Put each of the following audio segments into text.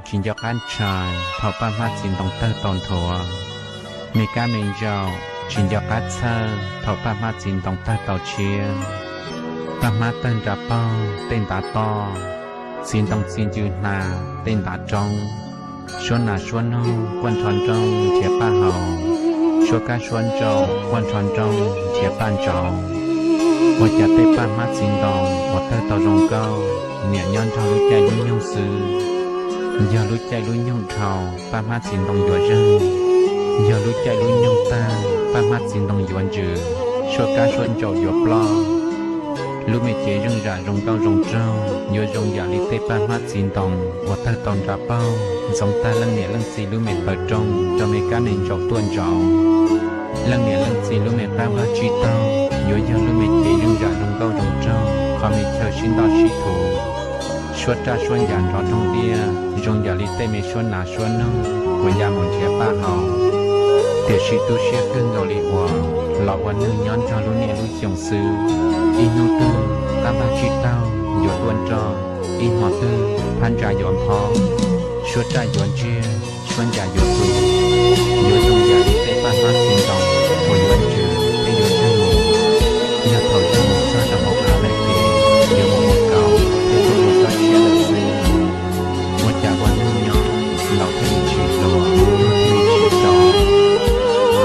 tsis nco qab ntshai thaum paj hmab txiv ntoo tawg tau nthuav. Me kab me ntsaum tsis nco qab txhawj thaum paj hmab txiv ntoo tawg tau tshiab. Paj hmab tawg nra paug tej ntav toj, txiv ntoo txi ncw hna tej ntav roob. Suab nas suab noog quaj nrho nrooj nrhiav paj haus, suab kab suab ntsaum quaj nrho nrooj nrhiav paj ntsauv. Ua cas tej paj hmab txiv ntoo uas tawg tau zoo nkauj niam nyob nrog lub caij lub nyoog xwb. Yog lub caij lub nyoog dhau, paj hmab txiv ntoo yuav zeeg. Yog lub caij lub nyoog tag, paj hmab txiv ntoo yuav ntsws, suab kab suab ntsaum yuav ploj. Lub me cev zeej zam zoo nkauj zoo nraug yuav zoo yam li tej paj hmab txiv ntoo uas tawg tau nra paug ntxoov tag leej niam leej txiv lub me plaws rooj rau me kab me ntsaum tuaj ntsaum. Leej niam leej txiv lub me qab vaj tsib taug yuav yog lub me cev zeej zam zoo nkauj zoo nraug qhov me chaw sib ntoj sib thuv, suab raj suab ncas nrov roog tiaj zoo yam li tej me suab nas suab noog uas ya mus nrhiav paj haus. Tiam sis tu siab kawg nkaus li uas los ua neeg nyob nrog lub niaj lub xyoo xwb, ib hnub twg qab vaj tsib taug yuav tuaj nroj, ib hmo twg phab ntsa yuav nphob, suab raj yuav ntsiag, suab ncas yuav tus, yuav zoo yam li tej paj hmab txiv ntoo uas yuav ntsws thiab yuav zeeg mus. Yog thaum zeeg mus txog rau hauv av lawm ces yuav mus mus kaus thiab tuaj ua txoj sia lawm xwb. Ua cas ua neeg nyob laus thiaj li tsis hluas, tuag thiaj li tsis tso.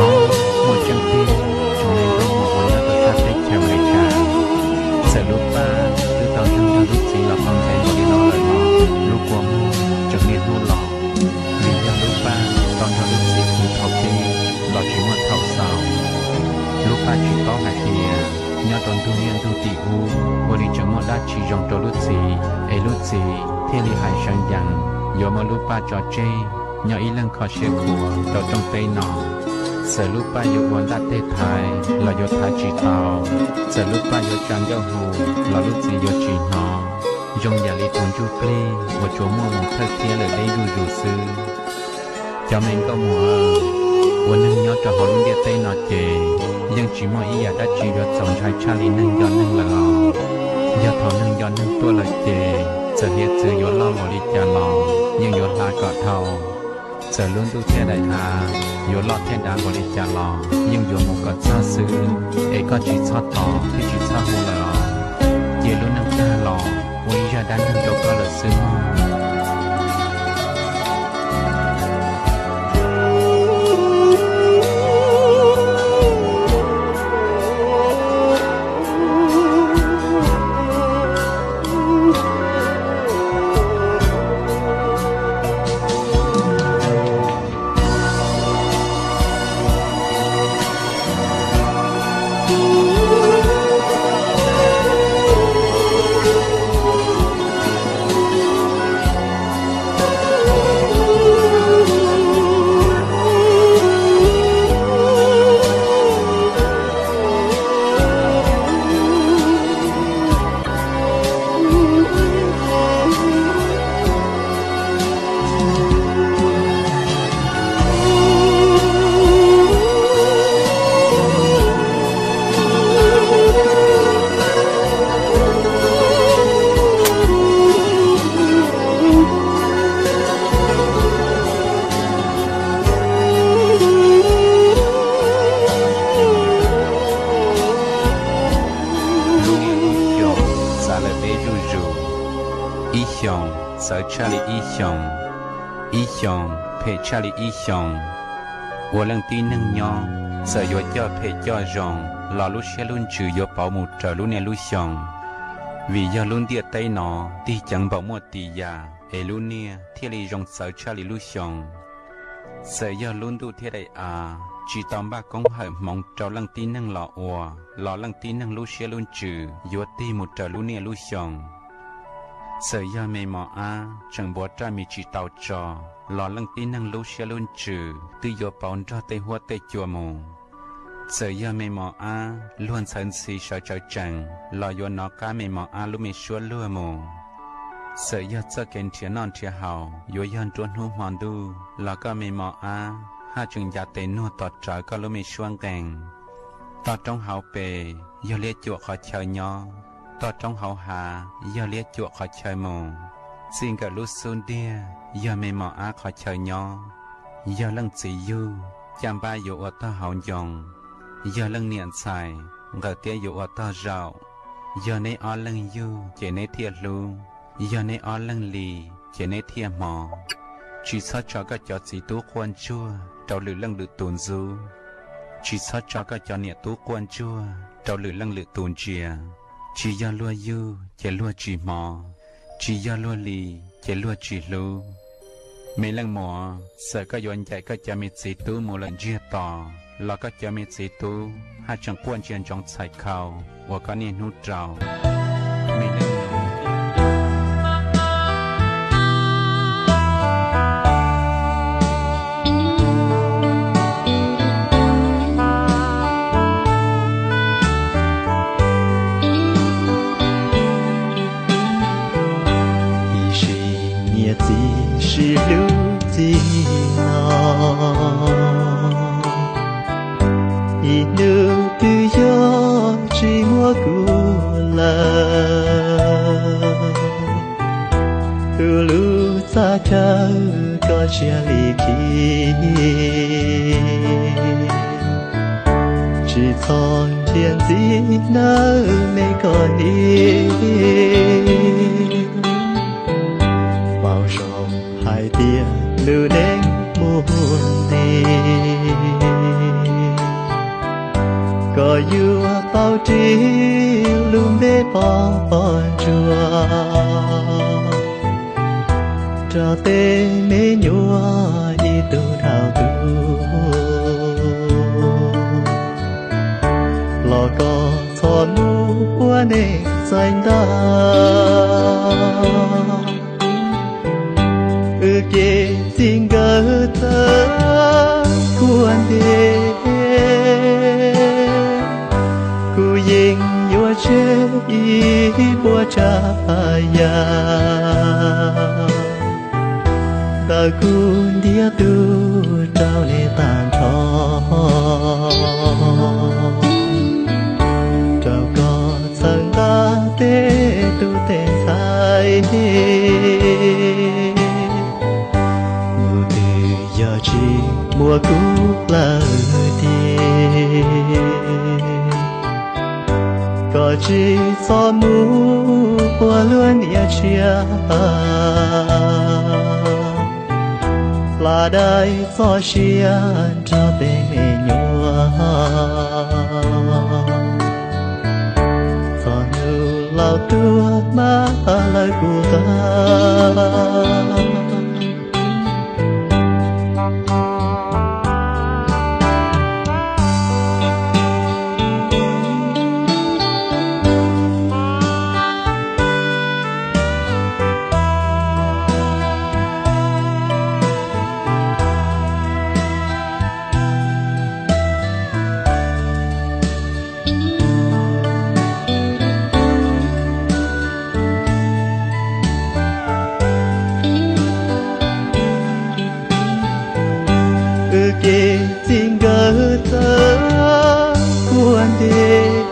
Ob, muaj tseeb tiag, tsoom neeg nkauj muam uas nyob rau sab teb chaws Amelikas, txawm lub paj twb tau zeeg nrog lub txiv los tau ntev npaum li no lawm los lub kua muag tseem niaj hnub los, vim yog lub paj tau nrog lub txiv kwv thaum pib los tsis muaj thaum xaus. Lub paj tsis paub hais tias nyob rau ntug niaj ntug tim ub ua li tseem muaj dab tsi zoo rau lub txiv es lub txiv thiaj li hais seev yees yuav muab lub paj tso tseg nyob ib leeg kho siab khuav rau rooj teb no. Txawm lub paj yuav ua ntaj teg thaiv los yuav thaiv tsis tau, txawm lub paj yuav tsa ncauj hu los lub txiv yuav tsis hnov, zoo yam li tus ntsuj plig uas tsuas muaj mus thawj thiab lawm deb zuj zus xwb. Cov me nkauj muam, ua neeg nyob rau hauv lub ntiaj teb no ces yeej tsis muaj ib yam dab tsi yuav txaus ntshai tshaj li neeg nco neeg lawm os. Yog thaum neeg nco neeg tuaj lawm ces txawm hiav txwv yuav loj npaum li cas los yeej yuav hla kom dhau. Txawm lub ntuj thiab daim av yuav loj thiab dav npaum li cas los yeej yuav mus kom txog xwb, es koj tsis txhob tos thiab tsis txhob hu lawm os. Cia lub neej tag los ua ib zaj dab neeg rau koj lawm xwb mog. Lub niaj ib xyoos txav lawm deb zuj zus, ib xyoos txawv tshaj li ib xyoos, ib xyoos phem tshaj li ib xyoos. Ua leej tib neeg nyob, txawm yuav coj phem coj zoo los lub siab lub ntsws yuav pauv mus raws lub niaj lub xyoo, vim yog lub ntiaj teb no tig ceev npaum muaj tis yam es lub niaj thiaj li zoo txawv tshaj li lub xyoo. Txawm yog lub ntuj thiab daim av tsis tau npaj koob hawm hmoov rau leej tib neeg los ua, los leej tib neeg lub siab lub ntsws yuav tig mus raws lub niaj lub xyoo. Txawm yog me mos ab tseem npuav raj mis tsis tau tso, los leej tib neeg lub siab lub ntsws twb yuav pauv nrog tej huab tej cua mus. Txawm yog me mos ab luag ntxhawv ntxhi sawv tsawv tsees los yuav nov qab me mos ab lub me suab luag mus. Txawm yog txoj kev nrhiav noj nrhiav haus yuav yog nruab hnub hmo ntuj los koj me mos ab haj tseem ncav tes nuag tos rawv koj lub me suab nqees. Toj roob hauv pes yog liab cuam qhov chaw nyob, toj roob hauv hav yog liab cuam qhov chaw mus. Txij nkawm lub xub ntiag yog me mom ab qhov chaw nyob, yog leej txiv yug caj npab yuav ua tog hauv ncoo, yog leej niam ntxhais nqawm tiab yuav ua tog zaum. Yog neb ob leeg yug ces neb thiaj hlub, yog neb ob leeg li ces neb thiaj hmov. Tsis txhob tso koj cov txiv tub quaj ntsuag rau lwm leej lwm tus ntxub, tsis txhob tso koj cov niam tub quaj ntsuag rau lwm leej lwm tus ntsia. Tsis yog luag yug ces luag tsis hmov, tsis yog luag li ces luag tsis hlub. Me leej muam, txawm koj yuav ncaim koj cov me txiv tub mus lawm ntsiag to los koj cov me txiv tub haj tseem quaj ntsia ntsoov txhais khau uas koj niaj hnub rau. Ib sim niam txiv sib hlub txij no, ib hnub twb yog tsis muaj kuv lawm. Tu lub txaj chaw koj cia li khi, tsis txhob ntsia ntxiv nawb me koj li. Paub zoo hais tias lub neej mus nti, koj yuav tau ris lub npe poj ntsuag rau tej me nyuam ib tug dhau tus. Los koj txhob mus ua neej txais ntaj, wb kev txij nkawm txawv kua ntev. Kuv yeej yuav tseg ib puas tsav yam ntawm kuv ntiag tug rau nej tag nrho, rau koj txhawb nqa tej tub tej ntxhais. Hnub twg yog tsis muaj kuv lawm tiag, koj tsis txhob mus ua luag niam tshiab, hla dai txoj sia nrog peb me nyuam. Txog hnub laus tuag mas lawv kuv qab. Wb kev txij nkawm txawv kua ntev,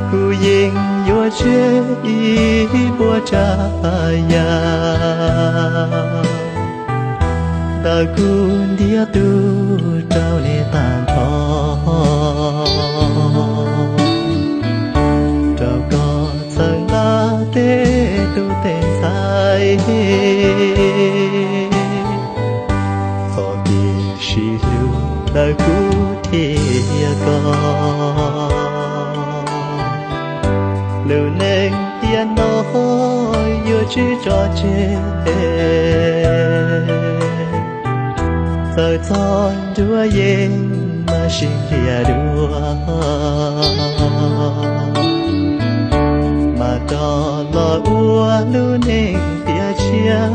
kuv yeej yuav tseg ib puas tsav yam ntawm kuv ntiag tug rau nej tag nrho, rau koj txhawb nqa tej tub tej ntxhais. Txoj kev sib hlub ntawm kuv thiab koj, lub neej tiam no yuav tsis tso tseg. Txawm txog nruab yeeb mas sib ntiag dua, mas rov los ua lub neej tiav tshiab.